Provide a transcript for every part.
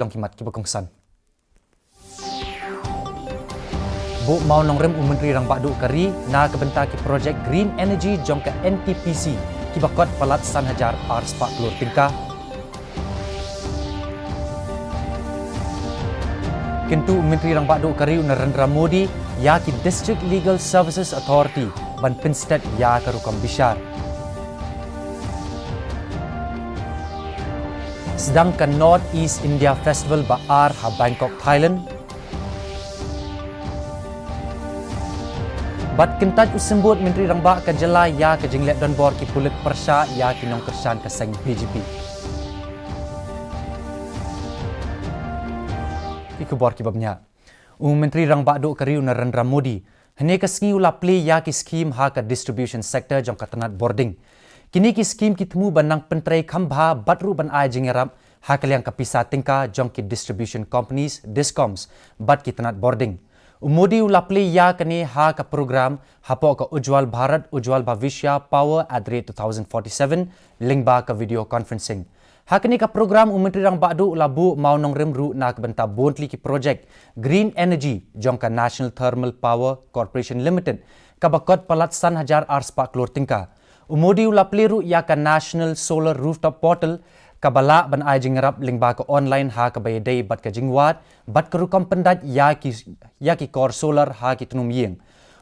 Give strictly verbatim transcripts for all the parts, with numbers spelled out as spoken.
jong ki mat kiba kongsan. Buh mawnongrim u Myntri Rangbah Duh ka ri na ka bynta ki projek Green Energy jong ka N T P C kiba kot palat san hajar ar spah klur tyngka. Kyntu u Myntri Rangbah Duh ka ri u Narendra Modi ïa ki District Legal Services Authority ban pynstet ïa ka rukom bishar. Sdang ka North East India Festival ba ar ha Bangkok, Thailand. Bad kyntait u Symbud Myntri Rangbah ka jylla ïa ka jingleh donbor ki pulit pyrshah ïa ki nongkyrshan ka seng B J P. Ki khubor kiba bniah. U Myntri Rangbah Duh ka ri u Narendra Modi hynne ka sngi u la plie ïa ki skhim ha ka distribution sector jong ka tnat bording. Kine ki skhim ki thmu ban nang pyntrei kham bha bad ruh ban ai jingïarap ha ka liang ka pisa tyngka jong ki distribution companies, discoms, bad ki tnat bording. U Modi u la plie ïa kane ha ka program hapoh ka Ujjwal Bharat, Ujjwal Bhavishya Power at the rate two thousand forty-seven lyngba ka video conferencing. Ha kane ka program u Myntri Rangbah Duh u la buh mawnongrim ruh na ka bynta bun tylli ki projek Green Energy jong ka National Thermal Power Corporation Limited kaba kot palat san hajar ar spah klur tyngka. U Modi u la plie ruh ïa ka National Solar Rooftop Portal kaba lah ban ai jingïarap lyngba ka online ha kaba ïadei bad ka jingwad bad ka rukom pyndait ïa ki, ïa ki kor solar ha ki tnum ïing.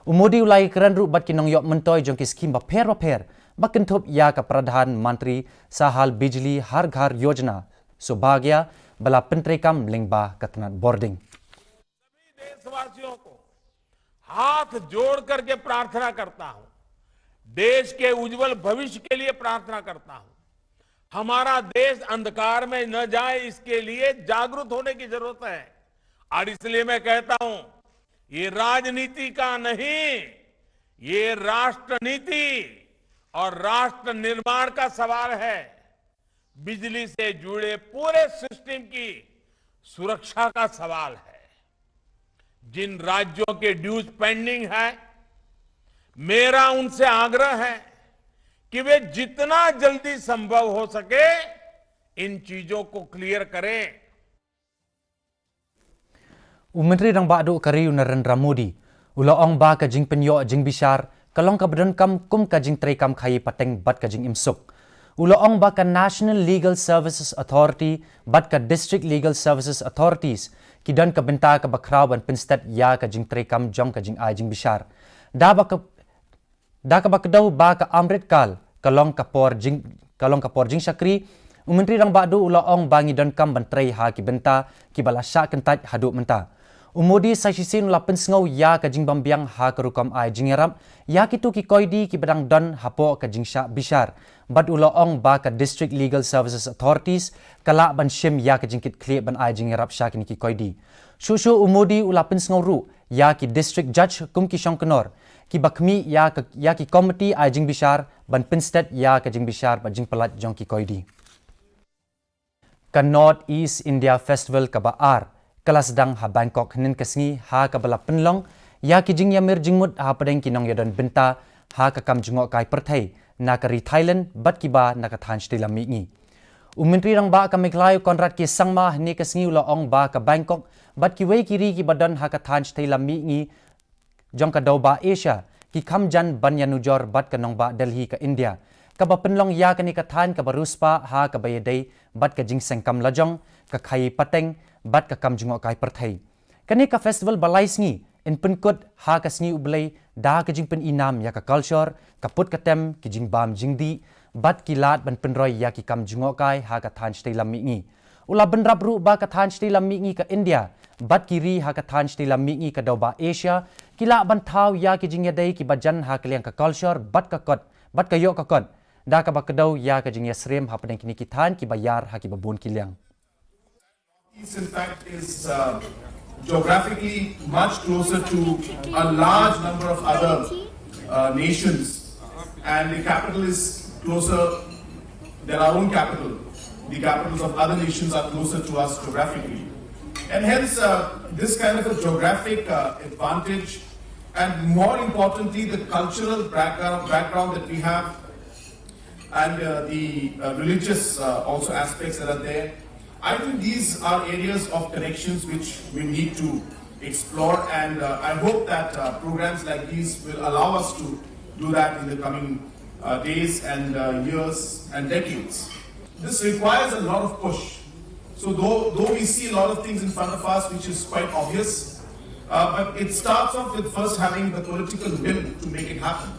U Modi u la ïakren ruh bad ki nongïoh myntoi jong ki skhim bapher bapher ba kynthup ïa ka Pradhan Mantri Sahal Bijli Har Ghar Yojana, Saubhagya, ba la pyntreikam lyngba ka tnat bording. सभी देशवासियों को हाथ जोड़ करके प्रार्थना करता हूं, देश के उज्जवल भविष्य के लिए प्रार्थना करता हूं। हमारा देश अंधकार में न जाए, इसके लिए जागरूक होने की जरूरत है। और इसलिए मैं कहता हूं, ये राजनीति का नहीं, ये राष्ट्र नीति और राष्ट्र निर्माण का सवाल है। बिजली से जुड़े पूरे सिस्टम की सुरक्षा का सवाल है। जिन राज्यों के ड्यूज पेंडिंग है, मेरा उनसे आग्रह है कि वे जितना जल्दी संभव हो सके, इन चीजों को क्लियर करें। U Myntri Rangbah Duh ka ri u Narendra Modi u la ong ba ka jingpynïoh jingbishar ka long kaba donkam kum ka jingtreikam khaïi pateng bad ka jingimsuk. U la ong ba ka National Legal Services Authority bad ka District Legal Services Authorities ki don ka bynta kaba khraw ban pynstet ïa ka jingtreikam jong ka jingai jingbishar. Da ba ka Da kaba kdew ba ka Amrit Kal ka long ka por jing, ka long ka por jingshakri, u Myntri Rangbah Duh u la ong ba ngi donkam ban trei ha ki bynta kiba la shah kyntait haduh mynta. U Modi sa shisien u la pynsngew ïa ka jingbym biang ha ka rukom ai jingïarap ïa kito ki koidi kiba dang don hapoh ka jingshah bishar. Bad u la ong ba ka District Legal Services Authorities ka lah ban shim ïa ka jingkitkhlieh ban ai jingïarap sha kine ki koidi. Shuh shuh u Modi u la pynsngew ruh ïa ki District Judge kum ki shongknor kiba khmih ïa ka, ïa ki komiti ai jingbishar ban pynstet ïa ka jingbishar bad jingpyllait jong ki koidi. Ka North East India Festival kaba ar ka la sdang ha Bangkok hynnin ka sngi ha kaba la pynlong ïa ki jingïamir jingmut hapdeng ki nongïadon bynta ha ka kam jngohkai pyrthei na ka ri Thailand bad kiba na ka thaiñ shatei lam mihngi. U Myntri Rangbah ka Meghalaya u Conrad K Sangma hynne ka sngi u la ong ba ka Bangkok bad kiwei ki ri kiba don ha ka thaiñ shatei lam mihngi jong ka dewbah Asia ki kham jan ban ïanujor bad ka nongbah Delhi ka India, kaba pynlong ïa kane ka thaiñ kaba riewspah ha kaba ïadei bad ka jingseng kam lajong, ka khaïi pateng bad ka kam jngohkai pyrthei. Kane ka festival ba lai sngi yn pynkut ha ka sngi U Blei da ka jingpyni nam ïa ka culture, ka put ka tem, ki jingbam jingdih bad ki lad ban pynroi ïa ki kam jngohkai ha ka thaiñ shatei lam mihngi. U la bynrap ruh ba ka thaiñ shatei lam mihngi ka India bad ki ri ha ka thaiñ shatei lam mihngi ka dewbah Asia ki lah ban thaw ïa ki jingïadei kiba jan ha ka liang ka culture bad ka kot, bad ka ïoh ka kot, da kaba kdew ïa ka jingïasyriem hapdeng kine ki thaiñ kiba ïar ha kiba bun ki liang. East, in fact, is uh, geographically much closer to a large number of other uh, nations, and the capital is closer than our own capital. The capitals of other nations are closer to us geographically. And hence, uh, this kind of a geographic uh, advantage, and more importantly, the cultural background, background that we have, and uh, the uh, religious uh, also aspects that are there, I think these are areas of connections which we need to explore, and uh, I hope that uh, programs like these will allow us to do that in the coming uh, days and uh, years and decades. This requires a lot of push. So, though, though we see a lot of things in front of us, which is quite obvious, uh, but it starts off with first having the political will to make it happen.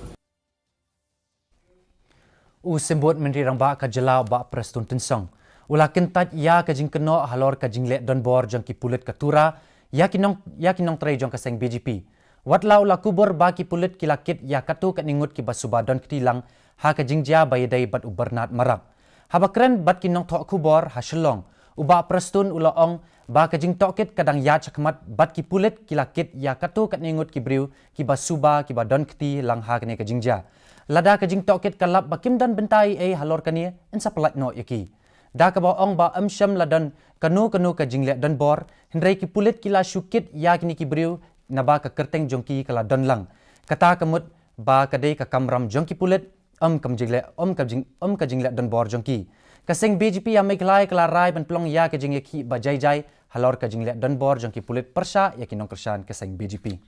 U Symbud Myntri Rangbah ka jylla u Bah Prestone Tynsong u la kyntait ïa ka jingkynnoh halor ka jingleh donbor jong ki pulit ka Tura ïa ki nong ïa ki nongtrei jong ka seng B J P. Wat la u la kubur ba ki pulit ki la kit ïa katto katne ngut kiba suba don kti lang ha ka jingjia ba ïadei bad u Bernard Marak. Haba kren bad ki nongthoh khubor ha Shillong, u Bah Prestone u la ong ba ka jingtohkit ka dang ïaid shakhmat bad ki pulit ki la kit ïa katto katne ngut ki briew kiba suba kiba don kti lang ha kane ka jingjia. Lada ka jingtohkit ka lap ba kim don bynta ei ei halor kane, yn sa pyllait noh ïa ki. Da kaba ong ba ym shym la don kano kano ka jingleh donbor, hynrei ki pulit ki la shu kit ïa kine ki briew naba ka kyrteng jong ki ka la don lang. Kata ka mut ba ka dei ka kamram jong ki pulit, ym ka jingleh ym ka jing ym ka jingleh donbor jong ki. Ka seng B J P ha Meghalaya ka la rai ban pynlong ïa ka jingïakhih ba jai jai halor ka jingleh donbor jong ki pulit pyrshah ïa ki nongkyrshan ka seng B J P.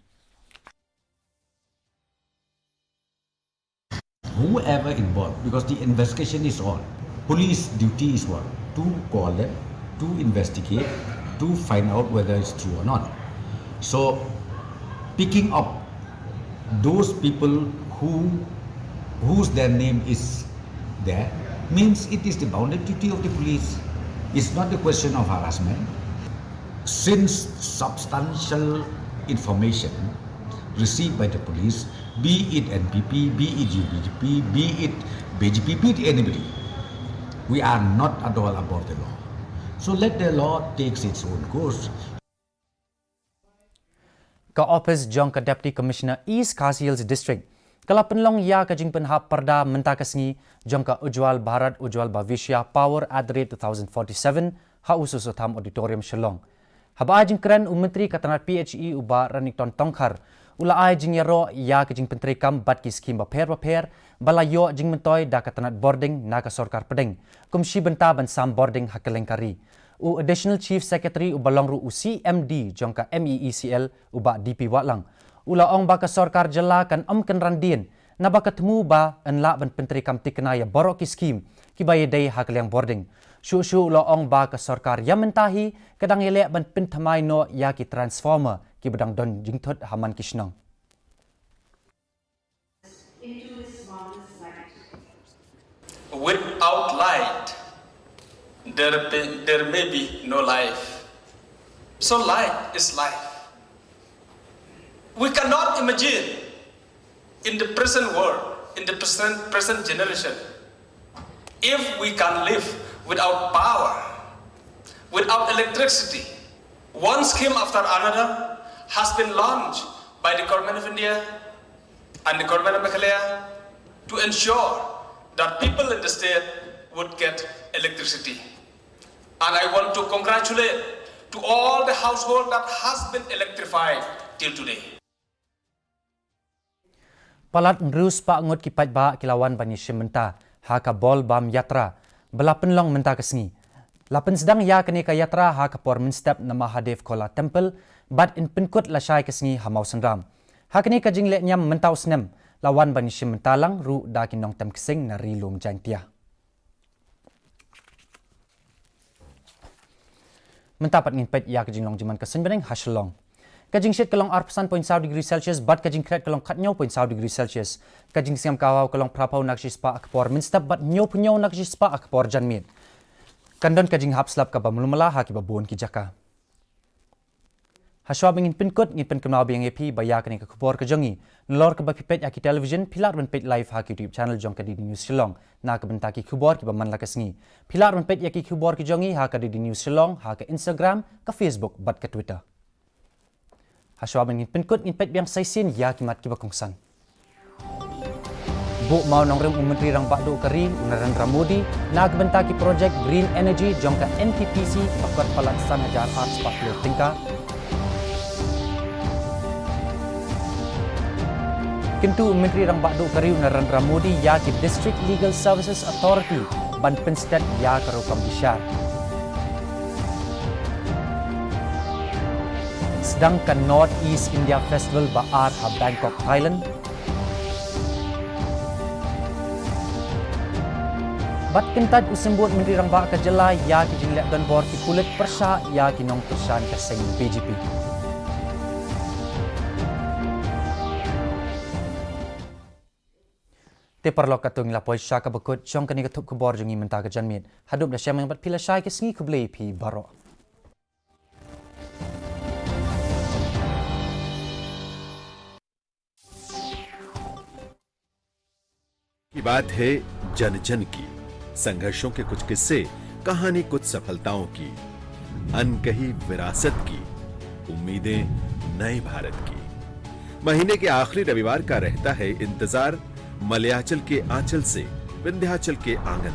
Whoever involved, because the investigation is on. Police duty is what? To call them, to investigate, to find out whether it's true or not. So, picking up those people who whose their name is there means it is the bounden duty of the police. It's not the question of harassment. Since substantial information received by the police, be it N P P, be it U B G P, be it B G P, be it anybody, we are not at all above the law. So let the law takes its own course. Ka ophis jong ka Deputy Commissioner East Khasi Hills District ka la pynlong ïa ka jingpynhap parda mynta ka sngi jong ka Ujjwal Bharat Ujjwal Bhavishya Power at the Rate two thousand forty-seven ha U Soso Tham Auditorium, Shillong. Haba ai jingkren u Myntri ka tnad P H E u Bah Ranjit Tongkhar u la ai jingïaroh ïa ka jingpyntreikam bad ki skhim bapher bapher ba la ïoh jingmyntoi da ka tnad bording na ka sorkar pdeng kum shi bynta ban sam bording ha kylleng ka ri. U Additional Chief Secretary uba long ruh u C M D jong ka M E E C L u Bah D P Wahlang u la ong ba ka sorkar jylla kan ym kynran dien naba ka thmu ba yn lah ban pyntreikam thikna ïa baroh ki skhim kiba ïadei ha ka liang bording. Shuh shuh u la ong ba ka sorkar ïa mynta hi ka dang ïaleh ban pynthymmai noh ïa ki transformer kiba dang don jingthut ha man ki shnong. Into this marvelous light. Without light, there, be, there may be no life. So, light is life. We cannot imagine in the present world, in the present, present generation, if we can live without power, without electricity. One scheme after another has been launched by the Government of India and the Government of Meghalaya to ensure that people in the state would get electricity. And I want to congratulate to all the household that has been electrified till today. Palat hynriew spah ngut ki paidbah ki la wan ban ïashim bynta ha ka Bol Bam Yatra ba la pynlong mynta ka sngi. La pynsdang ïa kane ka yatra ha ka por mynstep na Mahadev Khola Temple bad yn pynkut lashai ka sngi ha Mawsynram. Ha kane ka jingleh niam mynta u snem la wan ban ïashim bynta lang ruh da ki nongtem ksing na Ri Lum Jaintia. Mynta pat ngin peit ïa ka jinglong jingman ka suiñ bneng ha Shillong. Ka jingshit ka long arphew san point saw degree Celsius bad ka jingkhret ka long khatñiew point saw degree Celsius. Ka jingsngem ka hawa ka long phraphew na ka shispah ha ka por mynstep bad hynñiewphew na ka shispah ha ka por janmiet. Kan don ka jinghap slap kaba mluh mala ha kiba bun ki jaka. Hashwa ba ngin pynkut, ngin pynkynmaw biang ïa phi ba ïa kane ka khubor ka jong ngi, nalor kaba phi peit ha ki television, phi lah ruh ban peit live ha ki YouTube channel jong ka D D News Shillong na ka bynta ki khubor kiba man la ka sngi. Phi lah ruh ban peit ïa ki khubor ki jong ngi ha ka D D News Shillong ha ka Instagram, ka Facebook bad ka Twitter. Hashwa ba ngin pynkut, ngin peit biang sa shisien ïa ki mat kiba kongsan. Buh maw nongrim u Myntri Rangbah Duh ka ri u Narendra Modi na ka bynta ki projek green energy jong ka N T P C ba kot palat san hajar arspah klur tyngka. Kyntu u Myntri Rangbah Duh ka ri u Narendra Modi ïa ki District Legal Services Authority ban pynsted ïa ka rukom bishar. Sdang ka North East India Festival ba ar ha Bangkok, Thailand. Bad kyntait u Symbud Myntri Rangbah ka jylla ïa ki jingleh donbor ki pulit pyrshah ïa ki nongkyrshan ka seng B J P. Te paralok, katto ngi la poi sha kaba kut jong kane ka thup khubor jong ngi mynta ka janmiet. Haduh ba la shai bad phi, la shai, ki sngi khublei phi baroh. की बात है जन जन की, संघर्षों के कुछ किस्से, कहानी कुछ सफलताओं की, अनकही विरासत की, उम्मीदें नए भारत की। महीने के आखिरी रविवार का रहता है इंतजार, मलयाचल के आंचल से विंध्याचल के आंगन।